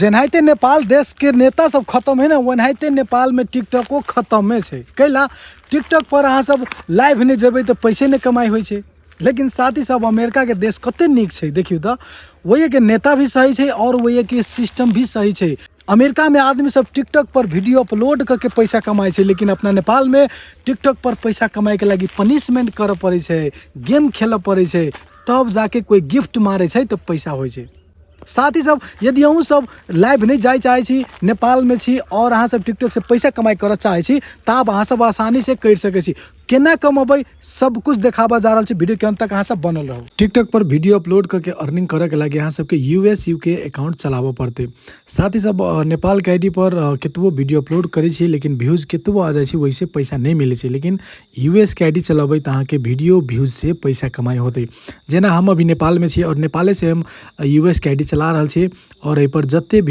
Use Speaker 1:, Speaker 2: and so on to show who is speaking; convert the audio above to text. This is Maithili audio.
Speaker 1: जेनाहिते नेपाल देशके नेता सब खतम है ने, ओनाहिते नेपालमे टिकटॉको खतमे छै। कैला टिकटॉक पर अहाँ सब लाइव नहि जेबै तऽ पैसे नहि कमाइ होइ छै। लेकिन साथी सब, अमेरिकाके देश कते नीक छै देखियौ तऽ, ओहिके नेता भी सही छै आओर ओहिके सिस्टम भी सही छै। अमेरिकामे आदमी सब टिकटॉक पर वीडियो अपलोड करके पैसा कमाइ छै, लेकिन अपना नेपालमे टिकटॉक पर पैसा कमाइके लागि पनिशमेंट करऽ पड़ै छै, गेम खेलऽ पड़ै छै, तब जाके कोइ गिफ्ट मारै छै तऽ पैसा होइ छै। साथी सब, यदि अहूँ सब लाइव नहि जाय चाहै छी, नेपालमे छी आओर अहाँ सब टिकटॉक से पैसा कमाइ करऽ चाहै छी, तब अहाँ सब आसानी से करि सकै छी। केना कमेबै सब कुछ देखाबऽ जा रहल छी, वीडियो के अंत तक अहाँ सब बनल रहू। टिकटॉक पर वीडियो अपलोड करके अर्निंग करे के लागि अहाँ सबके यूएस यूके अकाउंट चलाबऽ पड़तै। साथ ही सब, नेपाल के आईडी पर केतबो वीडियो अपलोड करै छी लेकिन व्यूज केतबो आ जाइ छै वैसे पैसा नहि मिलै छै, लेकिन यूएस के आईडी चलेबै तऽ अहाँके वीडियो व्यूज से पैसा कमाइ होतै। जेना हम अभी नेपालमे छी और नेपाले से हम यूएस के आईडी चला रहल छी और एहि पर जते